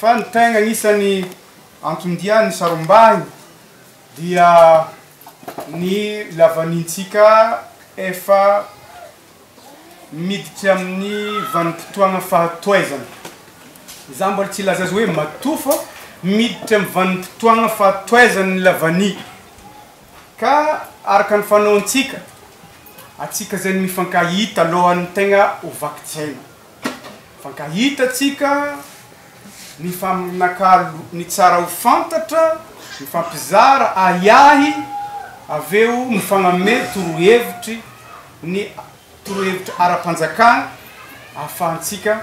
Fa ny tegna agnisan'ny anton-dia nisarombahiny dia ny lavanintsika efa miditra amin'ny vanim-potoagna fahatoezana. Izaho mbola tsy hilaza azy hoe matoa fa miditra amin'ny vanim-potoagna fahatoezana ny lavania. Ka araka ny fanaontsika, antsika izay mifankahita alohan'ny tegna ho vaky tsena. Mifankahita antsika, mifanakalo ny tsara ho fantatra, mifampizara ahiahy, avy eo mifagname torohevitry ny torohevitra ara-panjakana ahafahantsika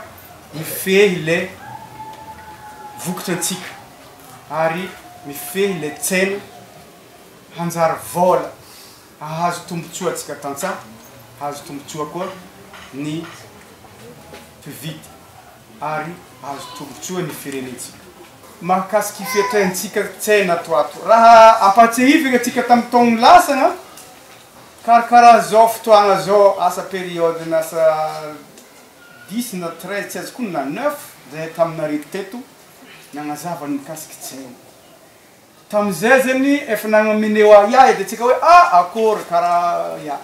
mifehy le vokatra antsika ary mifehy le tsena hanjary vôla hahazo tombotsoa antsika tantsaha, hahazo tombotsoa koa ny mpividy ary hahazo tombotsoa ny firenentsika. Mahakasiky fiatrehantsika tsena ato ato, raha ampahatsiahivigna antsika tamin'ny taogno lasagna, karakaraha zao fotoagna zao, asa période na asa dix na treize tsy azoko na neuf zahay taminareo teto nagnazava ny mikasiky tsena. Tamizay zegny efa nagnomeneo ahiahy edy antsika hoe ah akory karaha ya.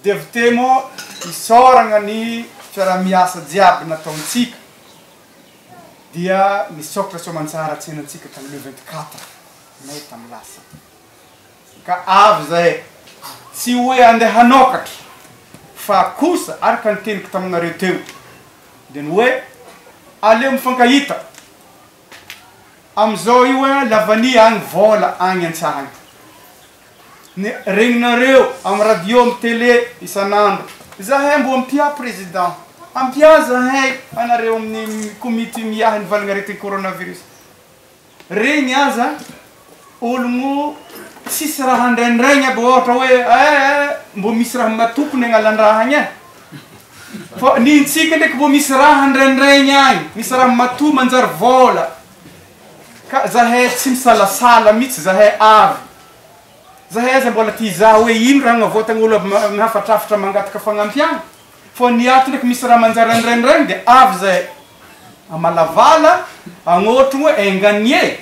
De avy teo moa isaoragna ny fiarahamiasa jiaby nataontsika dia nisokatra soamantsara tsenantsika tamy le 24 mai tamy lasa. Ka avy zahay tsy hoe andeha hanokatra fa kosa araka ny teniko taminareo teo de ny hoe aleo mifankahita. Amizao io eh lavania agny vola agny antsaha agny. Ny regninareo am radio am tele isanandro zahay mbo ampia président ampia zahay anareo amin'ny komity miahy ny valagnaretigny coronavirus. Regny aza ologno tsisy raha andraindraigny aby ohatra hoe eh mbo misy raha matoky ny agnalandraha agny eh. Fa nintsika ndraiky mbo misy raha andraindraigny agny, misy raha matoa manjary vôla. Ka zahay tsy misalasala mitsy zahay avy. Zahay aza mbola te hizaha hoe ino raha agnavôtagna olo aby mihafatrafatra mangataka fagnampiagna. Fô ny ato ndraiky misy raha manjary andraindraigny de avy zahay. Amalavala, agnôtrogno enganie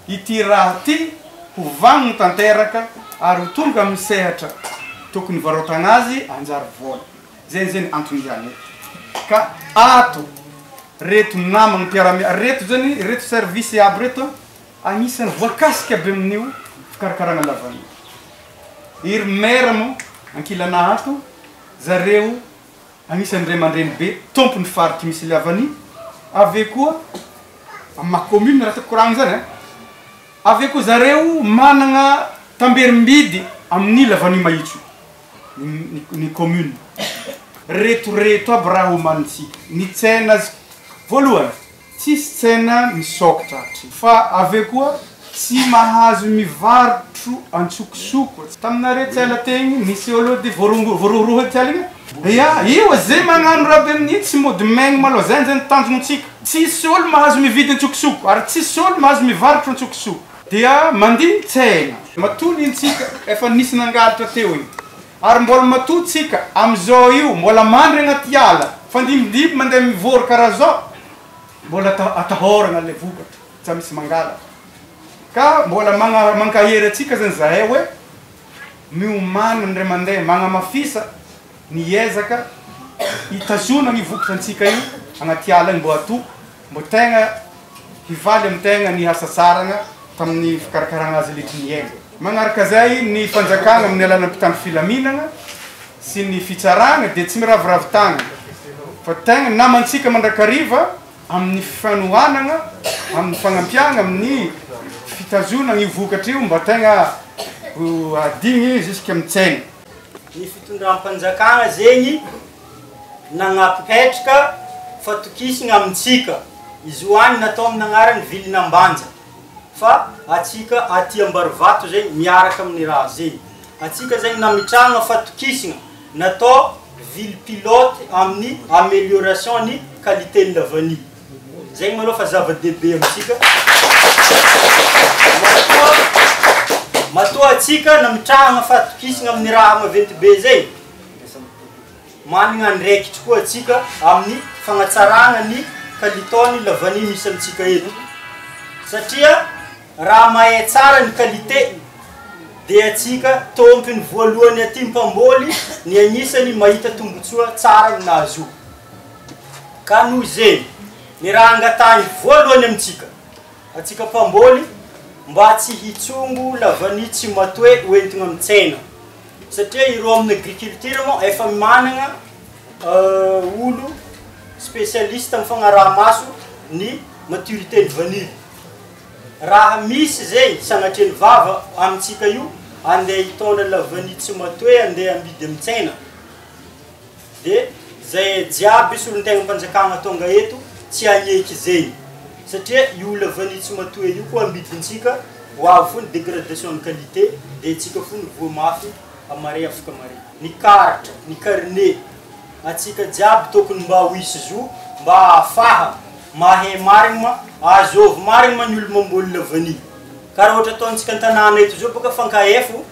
ity raha ty ho vanogno tanteraka ary ho tonga amin'ny sehatra tokony hivarotagna azy hanjary vôla. Zegny zegny antony ihany ka ato reto namagna mpiara-miasa reto zany reto service aby reto agnisan'ny voakasika aby amin'io fikarakaragna lavanila. Iry maire moa ankilana ato zareo agnisan'ny ray aman-dreny be tompon'ny faritry misy lavanila, avy eo koa amin'ny maha commune raha tiako koragna zany a, avy eo koa zareo managna tamberim-bidy amin'ny lavanila mahitso. ny commune. Reto reto aby raha omanintsika. Ny tsena voalohany tsisy tsena misokatra hatreto fa avy eo koa tsy mahazo mivarotro antsokosoko. Taminareo tsy ela tegny nisy olo de voarohirohy edy aligna ya io ze magnano raha be amin'io tsy mody maigny malôha zay zany tanjognontsika. Tsisy olo mahazo mividy antsokosoko ary tsisy olo mahazo mivarotro antsokosoko. Dia mandihy tsena. Matoa ny ntsika efa nisy nangalatra teo igny ary mbola matoa tsika amizao io mbola mandry agnaty ala fandimbindimby mandeha mivory karaha zao mbola atahoragna le vokatra tsa misy mangalatra ka mbola magna mankahery atsika zany zahay hoe miomana ndray mandeha magnamafisa ny ezaka hitazona ny vokatra antsika io agnaty ala igny mbo ato mbo tegna Hivaly amin'ny tegna ny hasasaragna tamin'ny fikarakaragna azy letry ny aina. Magnaraka izay, ny fanjakagna amin'ny alalan'ny mpitandro filaminagna sy ny fitsaragna dia tsy miraviravy tagnana fa tegna namantsika mandrakariva amin'ny fanohanagna, amin'ny fagnampiagna, amin'ny fitazonagna io vokatra io mba tegna ho adigny jusque amin'ny tsena. Ny fitondram-panjakagna zegny nagnapetraka fatokisagna amintsika, izy io any natao amin'ny agnaran'ny vilin'Ambanja fa atsika aty Ambarivato zegny miaraka amin'ny raha zegny, atsika zegny nametrahagna fatokisagna natao ville pilote amin'ny amélioration ny qualité ny lavanille, zegny malôha fa zava-dehibe amintsika, matoa matoa atsika nametrahagna fatokisagna amin'ny raha maventy be zegny. Manana andraikitry koa antsika amin'ny fagnatsarana ny kalitaon'ny lavanille misy amintsika eto, satria raha mahay tsara ny qualité dia atsika tompony voalohany aty mpamboly ny anisany mahita tombotsoa tsara aminazy io. Ka noho izeny, ny raha angatahiny voalohany amintsika, atsika mpamboly, mba tsy hitsongo lavanille tsy matoe hoentina amin'ny tsena, satria ireo amin'ny agriculture moa efa manana olo spécialiste amin'ny fagnaraha-maso ny maturité ny vanille. Raha misy zegny sanatria ny vava amintsika io andeha hitondra lavanille tsy matoe andeha amidy amin'ny tsena, de zay jiaby solontegnam-panjakana tonga eto tsy hagneky zegny, satria io lavanille tsy matoe io koa amidintsika ho avy fo ny dégradation ny qualité, de tsika fo ny voa mafy amare afaka mare. Ny karatra, ny carnet atsika jiaby tokony mba ho hisy zo mba ahafaha mahay marigny ma azôvy marigny ma ny olo mamboly lavanille. Ka raha ohatra ataontsika an-tanàna eto zao bôka fankaefo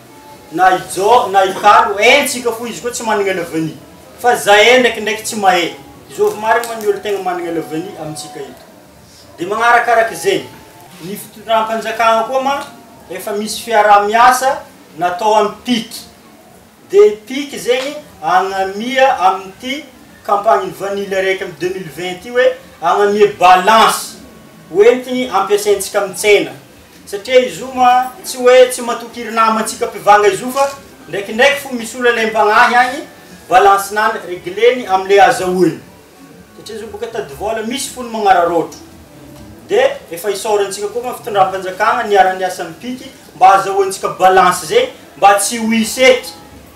na i Jô na i Kalo haintsika fo izy koa tsy managna lavanille, fa zahay ndraikindraiky tsy mahay zôvy marigny ma ny olo tegna managna lavanille amintsika eto. De magnarakaraka zegny, ny fitondram-panjakana koa ma efa misy fiaraha-miasa natao amy piky, de piky zegny agnamia amin'ity campagne vanille araiky amy 2020 ty hoe agnamia balance hoentiny ampiasaintsika amy tsena, satria izy io ma tsy hoe tsy matoky iry namantsika mpivanga izy io fa ndraikindraiky fo misy olo alaim-pagnahy agny balance-nany regleny amle azahoany, satria izy io boka tady vôla misy fo ny magnararaotro, de efa isaorantsika koa ma fitondram-panjakana niara-niasa amy piky mba azahoantsika balance zegny mba tsy ho hisy eky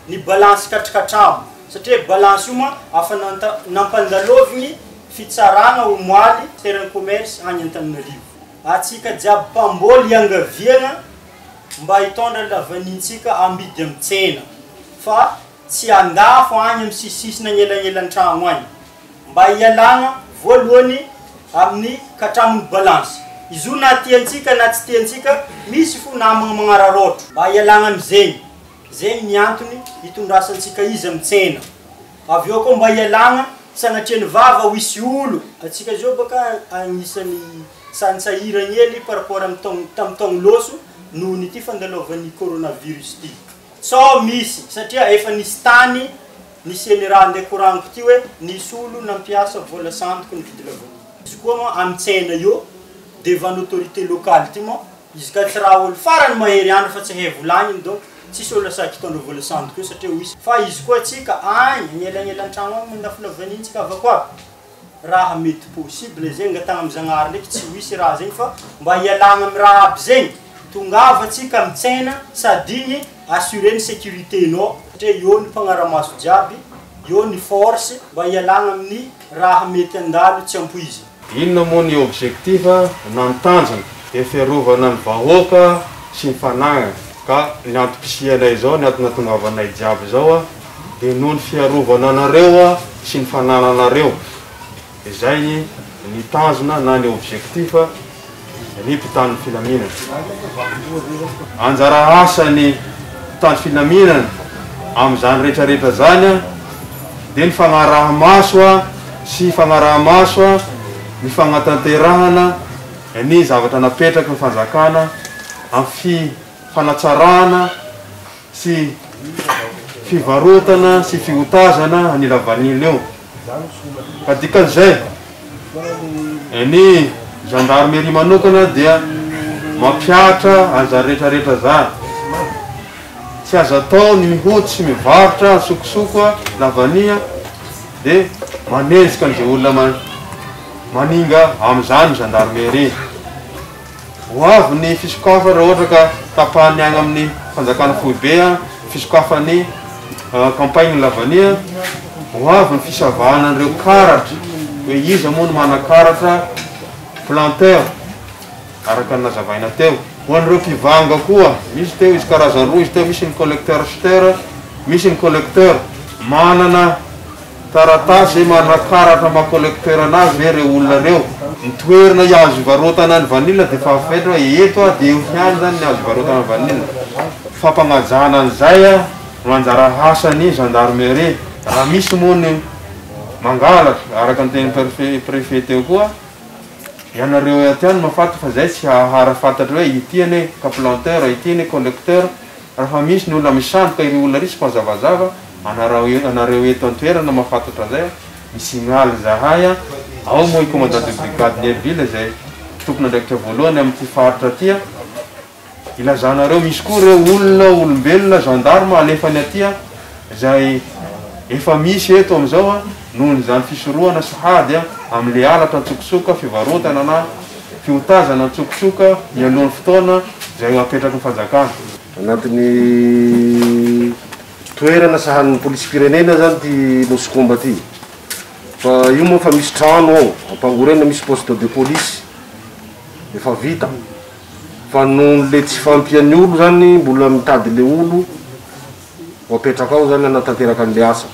ny balance katrikatramo, satria balance io ma afa nampandalovigny fitsarana omaly terrain commerce agny Antananarivo. Atsika jiaby mpamboly iangaviagna mba hitondra lavanintsika amidy amy tsena fa tsy andafo agny amy sisisisiny agnelagnelan-tragno agny, mba hialagna voalohany amin'ny katramon'ny balance. Izy io na tiantsika na tsy tiantsika misy fo namagna magnararaotro, mba hialagna amizegny, zegny ny antony hitondrasantsika izy amy tsena. Avy eo koa mba hialagna sanatria ny vava ho hisy olo, atsika zao baka agnisan'ny santsahiragny hely par rapport amy taogno tamy taogno lôso noho ity fandalovan'ny coronavirus ty. Sao misy, satria efa nisy tany nisy eny raha andeha koragniko ty hoe nisy olo nampiasa vola sandoko nividy lavanille. Izy koa moa amy tsena io devant l'autorité locale ty moa izy ka tsy raha olo farany mahery andro fa tsy hay volagniny, donc tsisy olo asaky hitondra vola sandoko io satria ho hisy, fa izy koa tsika agny agnelagnelan-tragno agny mandafo lavanille tsika avako aby, raha mety possible zegny angatahana amy Zagnahary ndraiky tsy ho hisy raha zegny, fa mba hialagna amy raha aby zegny tongava tsika amy tsena sady igny assurer ny sécurité-nao, satria eo ny mpagnaramaso jiaby, eo ny force mba hialagna amin'ny raha mety andalo tsy ampoizy. Inona moa ny objectif na ny tanjona? Dia fiarovana ny vahoaka sy ny fanagnany. Ka ny antom-pisianay izao, ny antony nahatongavanay jiaby izao dia noho ny fiarovana anareo sy ny fanananareo. Izay ny tanjona na ny objectif ny mpitandro ny filaminana. Anjara asan'ny mpitandro filaminana amin'izany rehetra rehetra izany dia ny fagnaraha-maso sy fagnaraha-maso ny fagnatanterahana ny zavatra napetraky ny fanjakana amin'ny fanatsarana sy fivarotana sy fiotazana an'io lavanila io. Ka dikan'izay, ny gendarmerie manokana dia mampihatra an'izany rehetra rehetra izany. Tsy azo atao ny mihody sy mivarotra antsokosoko lavanila dia manenjika an'izay olona maninga amin'izany ny gendarmerie. Ho avy ny fisokafa raha ohatra ka tapahan'ny agny amin'ny fanjakana foibe fisokafan'ny campagne lavania, ho avy ny fisavahana an'ireo karatra hoe iza moa no manan-karatra planteur araka ny nazavaina teo. Ho an'ireo mpivanga koa, misy teo izy karazany roa izy teo, misy ny collecteur acheteur, misy ny collecteur manana Taratasy manana karatra maha collecteur anazy ve reo olona reo? Ny toerana azo ivarotana ny vanille dia efa fetra hoe eto a dia eo ihany zany ny azo ivarotana ny vanille. Fampanajana an'izay no anjara asan'ny gendarmerie. Raha misy moa ny. mangalatra araka ny tenin'ny préfet préfet teo koa, ianareo aty ihany mahafantatra fa zay tsy hahara-fantatra hoe ity anie ka planteur, ity anie collecteur, raha misy ny olona misandoka iry olona iry tsy mazavazava, anarao anareo eto an-toerana mahafantatra an'izay, mi-signale zahay an, ao moa i commandant de brigade Nerville izay tompon'andraikitra voalohany amin'ity faritra ity an, Ilazanareo misy koa ireo olona olombelona gendarme alefany aty a izay efa misy eto amin'izao a nohon'izany fisorohana sahady a amin'le halatra antsokosoko fivarotana na fiotazana antsokosoko mialohan'ny fotoana izay apetraky ny fanjakana. Anatin'ny toerana sahanin'ny polisim-pirenena zany ity Nosy Komba ity fa io moa efa misy trano ao Ampangorenina misy poste de police efa vita. Fa noho le tsy fahampian'ny olo zany mbola mitady le olo ho apetraka ao zany hanatanteraka an'le asa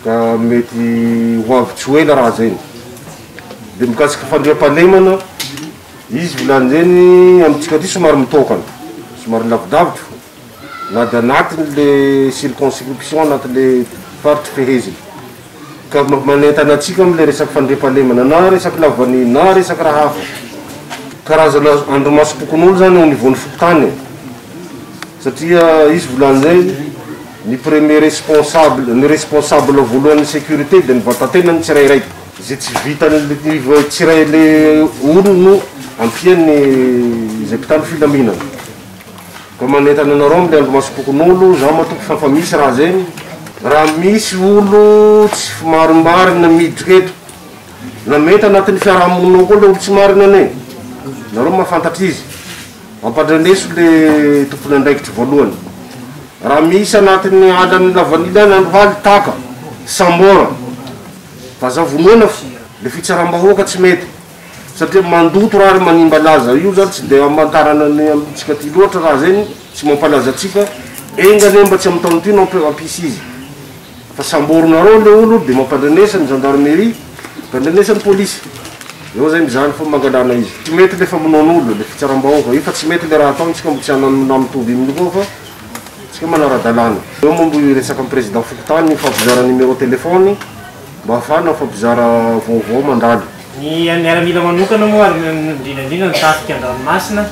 ka mety ho avy tsy ho ela raha zegny. De mikasika fandriampahalemana, izy volany zegny amintsika aty somary mitokana, somary lavidavitry fô na de anatiny le circonscription anatin'le faritry feheziny. Ka manentana antsika amle resaky fandriampahalemana na resaky lavanille na resaky raha hafa. Karazana andrimasom-pokonolona zany au niveau ny fokontany e. Satria izy volany zay ny premier responsable, ny responsable voalohan'ny sécurité de ny vatatenany tsirairay. Ze tsy vitan'ny tsiray le olo no ampiany zay mpitandro filaminana. Ka manentana anareo amle andrimasom-pokonolo, zaho matoky fa fa misy raha zegny, raha misy olo tsy marimarina miditra eto, na mety anatin'ny fiarahamonina ao koa le olo tsy marina anie, nareo mahafantatra izy, ampandreneso le tompon'andraikitry voalohany, raha misy anatin'ny alan'ny lavanila any andro haly taka, sambora, fa aza vonoina fa le fitsaram-bahoaka tsy mety. Satria mandoto raha ary manimba laza io zany tsy de amantarana ny amintsika aty loatra raha zegny tsy mampalaza antsika enga anie mba tsy amin'ny taona ity no hampisy izy fa samborinareo le olo de mampandrenesa ny gendarmerie mampandrenesa ny polisy eo zay mizany fa mangalana izy tsy mety le famonoan'olo le fitsaram-bahoaka io fa tsy mety le raha atao tsika mbo tsy hanana mitovy aminy koa fa tsika manara-dalàna eo moa mbo hiresaka amin'ny président fokontany mifampizara numéro téléphone mba ahafahana mifampizara vaovao mandalo. Ny an'ny miaramila manokana moa ary indrindra indrindra ny tafika an-dranomasina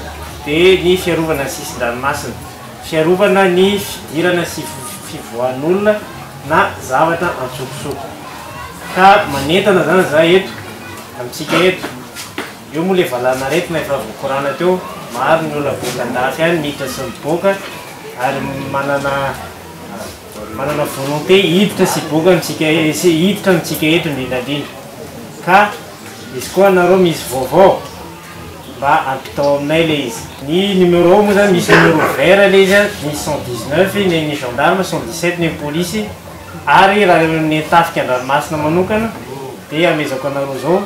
dia ny fiarovana ny sisin-dranomasina, fiarovana ny fidirana sy fivoahan'olona na zavatra antsokosoko. Ka manentana zany za eto amintsika eto, eo moa le valanaretina efa voakorana teo, maro ny olona boaka andafy any miditra sy miboaka ary manana Manana volonté hiditra sy hiboaka amintsika sy hiditra amintsika eto indrindra indrindra. Ka izy koa anareo misy vaovao mba ampitao aminay le izy. Ny numéro moa zany misy numéro vert le izy an, misy 119 ny an'ny gendarme, 117 ny an'ny polisy ary raha ny an'ny tafika an-dranomasina manokana dia amezako anareo zao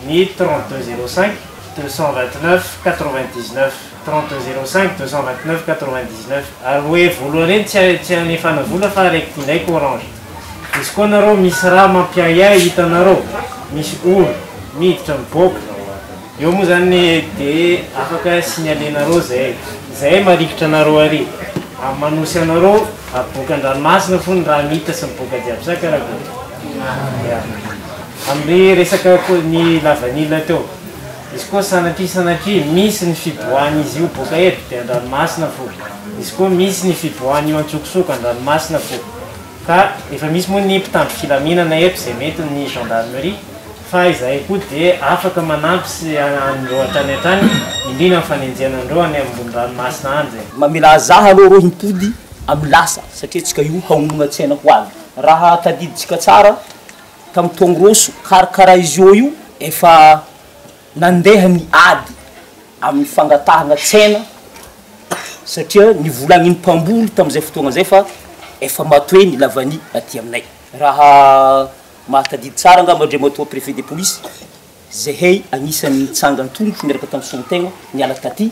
ny 32 05 229 99. 32 05 229 99 ary hoe voalohany reny tsy tsy anefana vola fa araiky indraiky orange izy koa nareo misy raha mampiahiahy hitanareo misy olo miditra miboaka eo moa zany de afaka signalenareo zay zay marikitra anareo ary ary manosy anareo aboaka andranomasina fo ny raha miditra sy miboaka jiaby sa karakory ya amle resaka ny lavanila teo Izy koa sanatria sanatria misy ny fiboahan'izy io boka eto dia andranomasina fo. Izy koa misy ny fiboahan'io antsokosoko andranomasina fo. Ka efa misy moa ny mpitandro filaminana eto izay mety ny gendarmerie fa izahay koa dia afaka manampy sy an'ireo hatrany hatrany indrindra ny fanenjehana an'ireo any ambony ranomasina any izay. Mamelà zah aloha rô himpody amin'ny lasa satria tsika io haonogna tsena ho avy. Raha tadiditsika tsara Tamin'ny taogno roso karakara izy io io efa nandeha ny ady amin'ny fangatahana tsena satria nivolagniny mpamboly tamin'izay fotoagna zay fa efa matoe ny lavania aty aminay. Raha mahatadidy tsara angamba Andriamatoa Préfet de Police, zahay agnisan'ny nitsangan-tongotro niaraka tamin'ny solontegna niala taty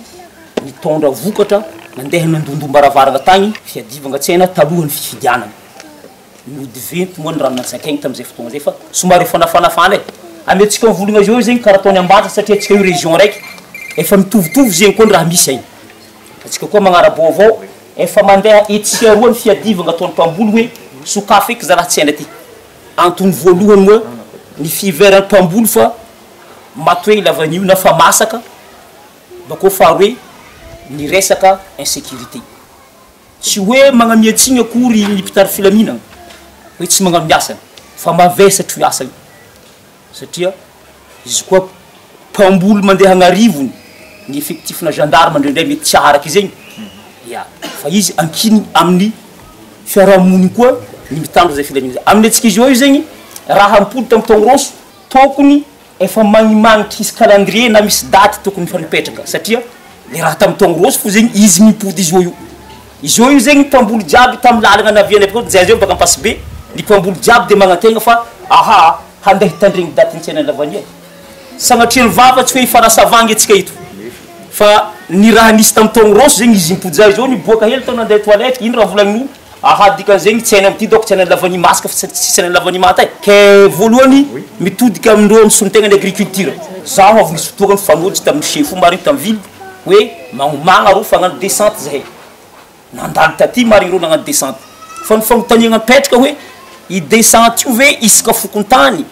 nitondra vokatra nandeha nandondom-baravarana tagny fiadivagna tsena talohan'ny fifidianana. Nody venty moa ny rano nantsakaigny tamin'izay fotoagna zay fa somary efa nafanafana e! Amiantsika mivolagna zao zegny karaha ataony Ambanja satria antsika io région raiky efa mitovitovy zegny koa ny raha misy agny, antsika koa magnara-baovao efa mandeha etsy sy aroa ny fiadivagna ataon'ny mpamboly hoe sokafy eky zalahy tsena ty. Antony voalohany moa ny fiheveran'ny mpamboly fa matoe lavanio na fa masaka, bakeo faharoe ny resaka insécurité. Tsy hoe magnamia tsiny akory ny mpitandro filaminana hoe tsy magnano ny asany fa mavesatra io asa io satria izy koa mpamboly mandeha agn'arivony ny effectif-na gendarme indraindray mety tsy aharaka izegny, ya fa izy ankininy amin'ny fiarahamoniny koa ny mitandro zay filaminana zay. Amin'ny antsika izy eo io zegny raha ampoly tamin'ny taogno roso tokony Efa magnimagnitry hisy calendrier na misy daty tokony efa mipetraka satria le raha tam taogno roso fo zegny izy mipody izy eo io, izy eo io zegny mpamboly jiaby tam lalagna navianay bakeo zay zay baka ampasibe ny mpamboly jiaby de magnantegna fa aha handeha hitandregny daty ny tsenan'ny lavania sagnatria ny vava tsy hoe hifanasa vangy atsika eto fa ny raha nisy tam taogno roso zegny izy mipody zay izy eo niboaka hely tao nandeha toilette ino raha volagnin'olo. Aha dikan'izegny tsena amty dôko tsena lavany masaka fa tsy tsena lavany manta e! Ke voalohany mitodika amindreo am solontegna ny agriculture, zaho avy nisy fotoagna nifanojo tamin'ny chef io marigny tam ville hoe magnomagna rô fa hagnano descente zahay, nandalo taty marigny reo nagnano descente, fa ny fagnontaniagna mipetraka hoe i descente io ve isaka fokontany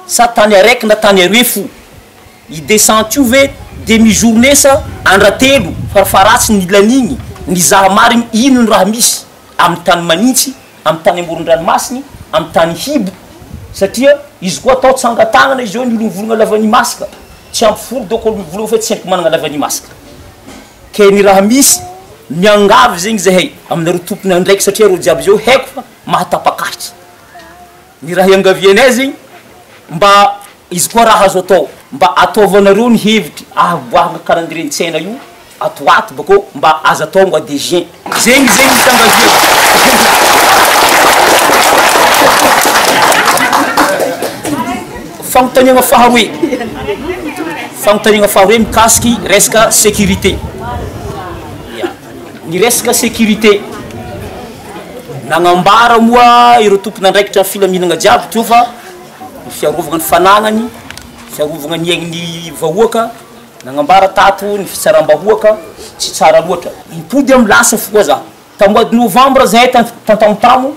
sa tany araiky na tany aroe fo? I descente io ve demi journée sa andra telo farafaharatsiny ny lanigny nizaha marigny ino ny raha misy amin'ny tany manintsy, amin'ny tany amoron-dranomasiny, amin'ny tany hibo satria izy koa atao tsanga-tagnana izy eo ny olo mivolagna lavany masque tsy ampy folo dôko olo mivolagna fa tsy haiko managna lavany masque ke ny raha misy miangavy zegny zahay aminareo tompon'andraikitra satria reo jiaby zao haiko fa mahatapak'ahitra. Ny raha iangavianay zegny mba izy koa raha azo atao mba ataovanareo ny hevitry ahaboahagna calendrier ny tsena io ato ho ato bakeo mba aza atao mois de juin. Zegny zegny ny fiangaviako. Fagnontaniagna faharoe, fagnontaniagna faharoe mikasiky resaka sécurité, ya ny resaka sécurité. Nagnambara moa ireo tompon'andraikitra ny filaminana jiaby teo fa ny fiarovagna ny fanagnany, fiarovagna ny aign'ny vahoaka, nagnambara tato ny fitsaram-bahoaka tsy tsara loatra. Mipody amin'ny lasa fo koa za. Tamin'ny mois de novembre zahay tan-Tamontamo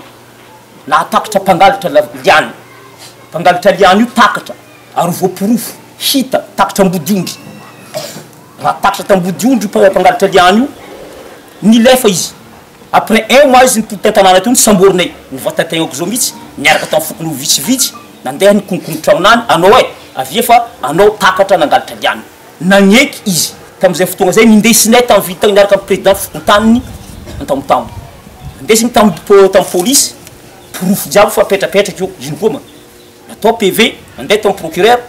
nahatakatra mpangalatra la- liana, mpangalatra liana io takatra ary voaporofo, hita, takatra ambodiondry, raha takatra tambodiondry io mpangalatra liana io, nilefa izy. Après un mois izy nipody tan-tanàna teo nosamborinay, nivatategnako zao mihitsy, niaraka tamin'ny fokonolona vitsivitsy, nandeha nikononkono tragnonany, anao e, avia fa anao takatra nangalatra liana. Nagneky izy. Tamin'izay fotoagna zay nindesinay tamin'ny ville tagny niaraka amin'ny président fokontaniny Antamotamo. Nindesiny tamin'ny tamin'ny police, porofo jiaby fa apetrapetraka eo, ino koa ma. Natao PV, nandeha tamin'ny procureur,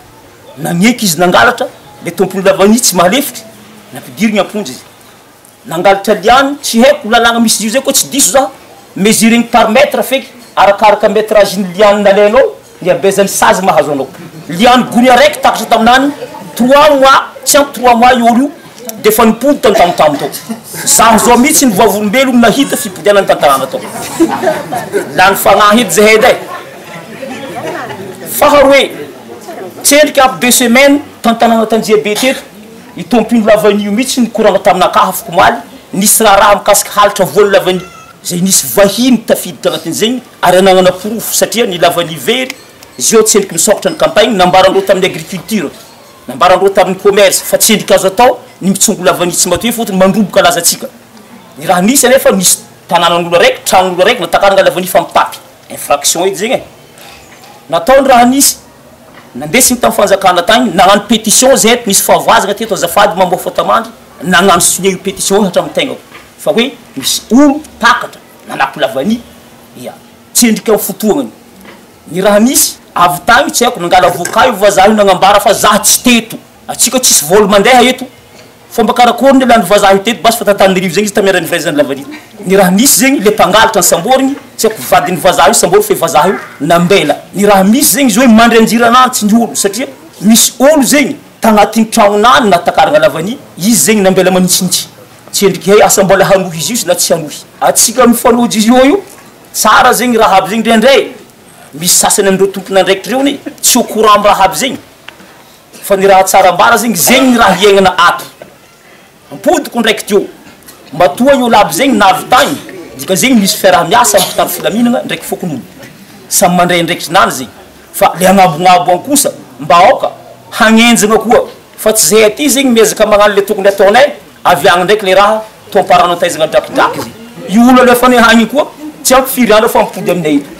nagneky izy nangalatra, le tompon'ny lavanille tsy mahalefitry, nampidirigny am-ponja izy. Nangalatra liany, tsy haiko lalàgna misy izy io zay koa tsy diso za, mesuregny par mètre feky, arakaraka métrage ny liany nalainao ny habezan'ny sazy mahazo anao, liany gony araiky takatra taminany trois mois tsy ampy trois mois io olo io defa nipody tany tamotamo tao, zaho zao mihitsy ny vavolombelogno nahita fipodianany tantanàna tao, lany fagnahy edy zahay edy e, faharoe tsendriky ampy deux semaines tantanàna t'Anjiabe teto, I Tompino Lavanio mihitsy nikoragna taminakahy afak'omaly, nisy raharaha mikasika halatra voan'ny lavanio, izay nisy vahiny tafiditra agnatin'izegny ary anagnana porofo satria ny lavanio very, zio tsendriky misôkatra ny campagne, nambarandreo tamin'ny agriculture, nambarandreo tamin'ny commerce fa tsendriky azo atao ny mitsongo lavanio tsy matoe fôtony mandroboka lazantsika. Ny raha nisy anefa nisy tanànan'olo araiky, tragnon'olo araiky natakaragna lavanio fa mitapy, infraction edy zegny e. Natao ny raha nisy. Nandesiny tamin'ny fanjakana tagny, nagnano pétition zay, nisy fahavoazagna teto azafady mamoha fôtamandry, nagnano sonia io pétition io hatramin'ny tegnako fa hoe misy olo takatra nanapy lavania, ia tsendriky amin'ny fotoagnany ny raha nisy, avy tagny tsy haiko nangala avocat io vazaha io nagnambara fa zah tsy teto, atsika tsisy vol mandeha eto. Fomba karakory ny lany vazaha io teto basy fa tantananarivo zegny izy tamiara nivraizany lavania. Ny raha misy zegny le mpangalatra ny samborigny tsy haiko vadiny vazaha io sambory fe vazaha io nambela. Ny raha misy zegny izy hoe mandry anjiranantsy ny olo satria misy olo zegny tagnatin'ny tragnonany nahatakaragna lavania izy zegny nambela manitsinitsy. Tsy endriky hay asa mbola hanohy izy io na tsy hanohy. Atsika mifanojo izy io io tsara zegny raha aby zegny ndraindray misy sasany amindreo tompon'andraikitra reo anie tsy au courant am raha aby zegny. Fa ny raha tsara ambara zegny, zegny ny raha iainana ato. Ampodiko ndraiky teo, matoa io olo aby zegny navy tagny, dika zegny misy fiaraha-miasa amy mpitandro filaminagna ndraiky fokonolona. Samy mandray andraikitrinany zegny fa le agnambognambo agny kosa mba aoka hagnenjagna koa fa tsy zay aty zegny miezaka magnano le tokony ataonay, avy agny ndraiky le raha tomparano antaizagna drakidraky zegny. Io olo alefanay agny io koa tsy ampy firy andro fa mipody aminay eto.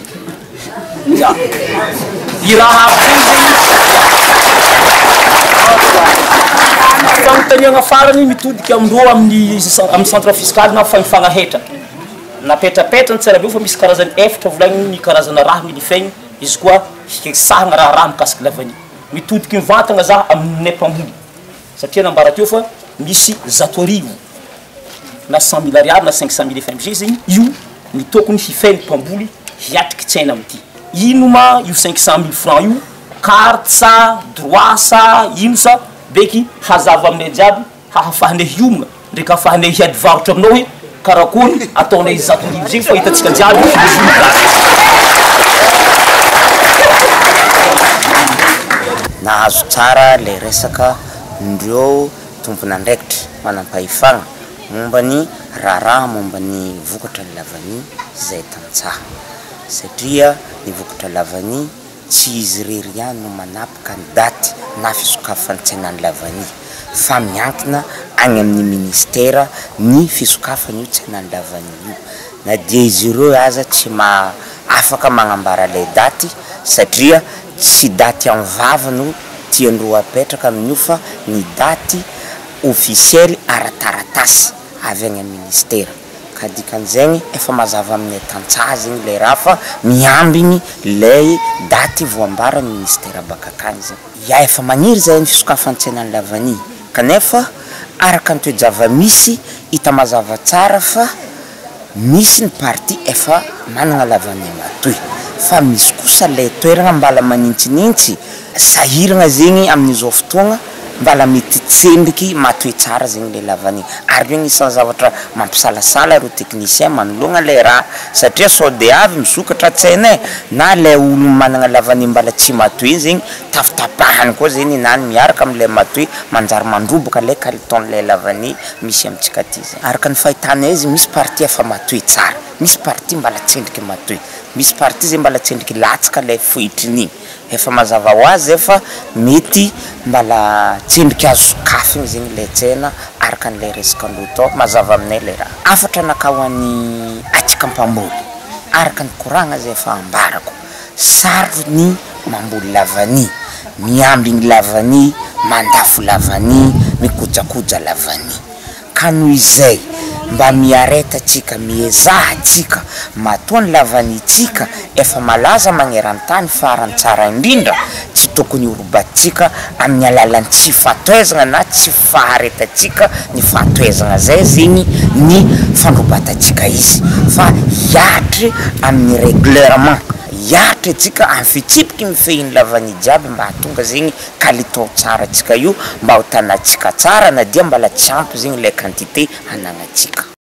Ya. I raha aby zegny zegny fanontaniagna farany mitodika amindreo amin'ny amin'ny centre fiscal na fahefagna hetra. Napetrapetrany tsara be fa misy karazany efatra volagniny ny karazana raha milifegny izy koa hikesahagna raharaha mikasiky lavania. Mitodiky mivantagna za aminay mpamboly satria nambara teo fa misy 1100 na 100 000 ariary na 500 000 FMG zegny io ny tokony hifehy ny mpamboly hiatriky tsena amity. Ino ma io 500 000 francs io? Carte sa droit sa ino sa beky hazava aminay jiaby hahafahanay hiomagna ndraiky hahafahanay hiady varotra aminao hoe karakory ataonay 1100 zegny fa hitantsika jiaby izy io gasy. Nahazo tsara le resaka ndreo tompon'andraikitra manam-pahefana momba ny raharaha momba ny vokatra lavania izay tantsaha, satria ny vokatra lavania tsy izy irery ihany no manapaka ny daty na fisokafan'ny tsenan'ny lavania fa miankina any amin'ny ministera ny fisokafan'io tsenan'ny lavania io, na dia izy ireo aza tsy ma afaka magnambara ilay daty satria tsy daty amin'ny vava no tiandreo apetraka amin'io fa ny daty ofisiely ara-taratasy avy any amin'ny ministera, ka dikan'izegny efa mazava aminay tantsaha zegny le raha fa miambigny lay daty voambaran'ny ministera baka akagny zegny. Ya efa magniry zahay ny fisokafan'ny tsenan'ny lavania kanefa araka ny toe-java-misy hita mazava tsara fa misy ny partie efa managna lavania matoy fa misy kosa lay toeragna mbala manintsinintsy sahiragna zegny amin'izao fotoagna mbala mety tsendriky matoy tsara zegny le lavania, ary io agnisan'ny zavatra mampisalasala ireo technicien manoloagna lay raha satria sao de avy misokatra tsena e na lay olo managna lavania mbala tsy matoy igny zegny tafitapahany koa zegny ninany miaraka am'lay matoy manjary mandroboka lay kalitaon'lay lavania misy amintsika aty zegny. Araka ny fahitanay izy misy partie efa matoy tsara, misy partie mbala tsendriky matoy, misy partie zegny mbala tsendriky latsaka lay fohitriny igny, efa mazava ho azy zay fa mety mbala tsendriky azo sokafigny zegny lay tsena araka an'lay resaka loto mazava aminay lay raha. Hafatra anakahy ho an'ny atsika mpamboly araka ny koragna zay efa ambarako, sarotro ny mamboly lavania, miambigny lavania, mandafo lavania, mikojakoja lavania, ka noho izay mba miareta atsika, miezaha atsika, matoa ny lavaniantsika efa malaza magneran-tany farany tsara indrindra, tsy tokony horobatsika amin'ny alalan'ny tsy fahatoezana na tsy faharetatsika ny fahatoezana zay zegny ny fandrobatantsika izy fa hiatry amin'ny règlement, hiatry atsika amin'ny fitsipiky mifehy ny lavania jiaby mba hahatonga zegny kalitao tsara atsika io mba ho tanatsika tsara na dia mbala tsy ampy zegny lay quantité anagnatsika.